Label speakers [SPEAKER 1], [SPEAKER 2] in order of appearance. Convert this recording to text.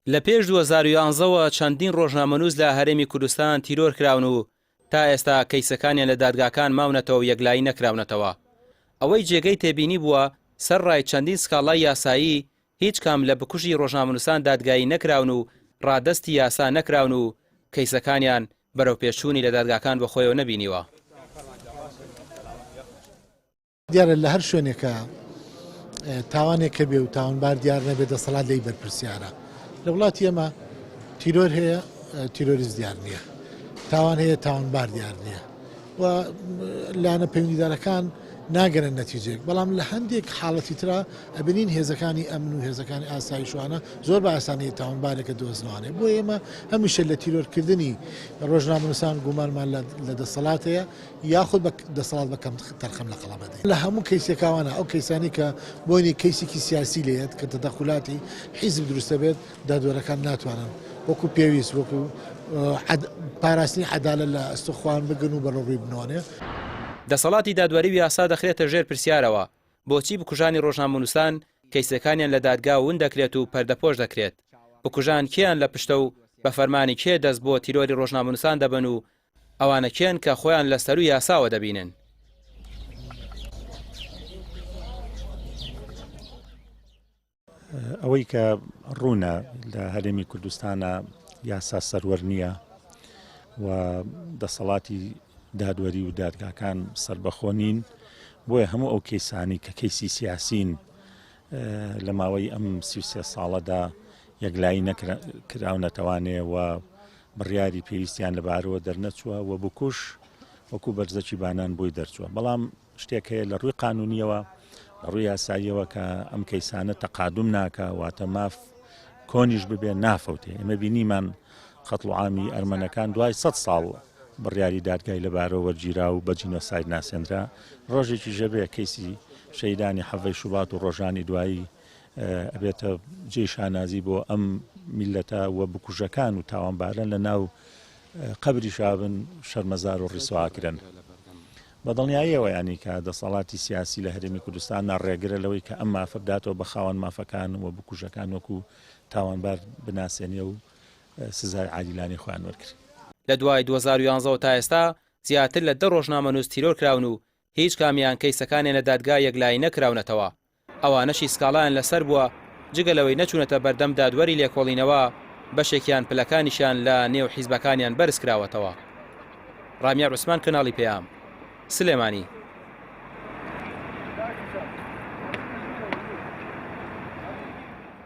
[SPEAKER 1] لە پێش 2011 وە چەندین ڕۆژنامەنووس لە هەرێمی کوردستان تیرۆر کراون و تا ئێستا کەیسەکانیان لە دادگاکان ماونەتەوە و یەکلایی نەکراونەتەوە. ئەوەی جێگەی تێبینی بووە سەرڕای چەندین سکاڵای یاسایی هیچ کام لە بکوژی ڕۆژنامەنووسان دادگایی نەکراون و ڕادەستی یاسا نەکراون و کەیسەکانیان بەرەوپێشچوونی لە دادگاکان بەخۆیەوە نەبینیوە.
[SPEAKER 2] دیارە لە هەر شوێنێکا تاوانێک هەبێ و تاوانبار دیار نەبێ دەسەڵات لێی بەرپرسیارە. لە وڵاتی ئێمە تیرۆر هەیە تیرۆریست دیار نییە، تاوان هەیە تاوانبار دیار نییە و لایەنە پەیوەندیدارەکان ناگەنە نەتیجەیەک. بەڵام لە هەندێک حاڵەتی ترا ئەبینین هێزەکانی ئەمن و هێزەکانی ئاسایشوانە زۆر بە ئاسانی تاوانبارێکە دۆزنەوانێ. بۆ ئێمە هەمیشە لە تیرۆرکردنی ڕۆژنامەنووسان گومانمان لە دەسەڵات هەیە. یاخود بە دەسەڵات بە کەم تەرخەم لە قەڵەم ئەدەین. لە هەموو کەیسێکاوانە ئەو کەیسانەی کە بۆنی کەیسێکی سیاسی لێیەت کە تەدەخولاتی حیزب دروست دەبێت دادوەرەکان ناتوانن وەکو پێویست وەکو پاراستنی عەدالەت لە ئەستۆ خۆیان بگرن و بەرەوڕووی بنەوەێ.
[SPEAKER 1] دەسەڵاتی دادوەری و یاسا دەخرێتە ژێر پرسیارەوە، بۆچی بکوژانی ڕۆژنامەنووسان کەیسەکانیان لە دادگا ون دەکرێت و پەردەپۆش دەکرێت؟ بکوژان کێیان لە پشتە و بە فەرمانی کێ دەست بۆ تیرۆری ڕۆژنامەنووسان دەبەن و ئەوانە کێن کە خۆیان لە سەروو یاساوە دەبینن؟
[SPEAKER 3] ئەوەی کە ڕوونە لە هەرێمی کوردستانە یاسا سەروەر نییە و دەسەڵاتی دادوەری و دادگاکان سربەخۆ نین بۆیە هەموو ئەو کەیسانی کە کەیسی سیاسین لە ماوەی ئەم سیسێ ساڵەدا یەکلایی نەکراونەتەوانێ و بڕیاری پێویستیان لەبارەوە دەرنەچووە و بکوژ وەکو بەرزەکی بانان بۆی دەرچووە بەڵام شتێک هەیە لە ڕووی قانونیەوە لە ڕووی یاساییەوە کە ئەم کەیسانە تەقادوم ناکە واتە ماف کۆنیش ببێ نافەوتێ ئێمە بینیمان قەتڵ و عامی ئەرمەنەکان دوای 100 ساڵ بڕیاری دادگای لەبارەوە وەرگیرا و بە جینۆساید ناسێنرا ڕۆژێکی ژەبێ کەیسی شەیدانی حەڤەی شوبات و ڕۆژانی دوایی ئەبێتە جێی شانازی بۆ ئەم میللەتە و بکوژەکان و تاوانباران لە ناو قەبریشا بن شەرمەزار و ڕیسواکرن. بە دڵنیاییەوە یانی کە دەسەڵاتی سیاسی لە هەرێمی کوردستان ڕێگرە لەوەی کە ئەم مافە بداتەوە بە خاوەن مافەکان و بکوژەکان وەکو تاوانبار بناسێنێ و سزای عادیلانەی خۆیان وەرگرن.
[SPEAKER 1] لە دوای 2011 وە تا ئێستا زیاتر لە دە ڕۆژنامەنووس تیرۆر کراون و هیچ کامیان کەیسەکانیان لە دادگا یەکلایی نەکراونەتەوە، ئەوانەشی سکاڵایان لەسەر بووە جگە لەوەی نەچوونەتە بەردەم دادوەری لێکۆڵینەوە، بەشێکیان پلەکانیشیان لە نێو حیزبەکانیان بەرزکراوەتەوە. ڕامیار عوسمان کەناڵی پەیام، سلێمانی.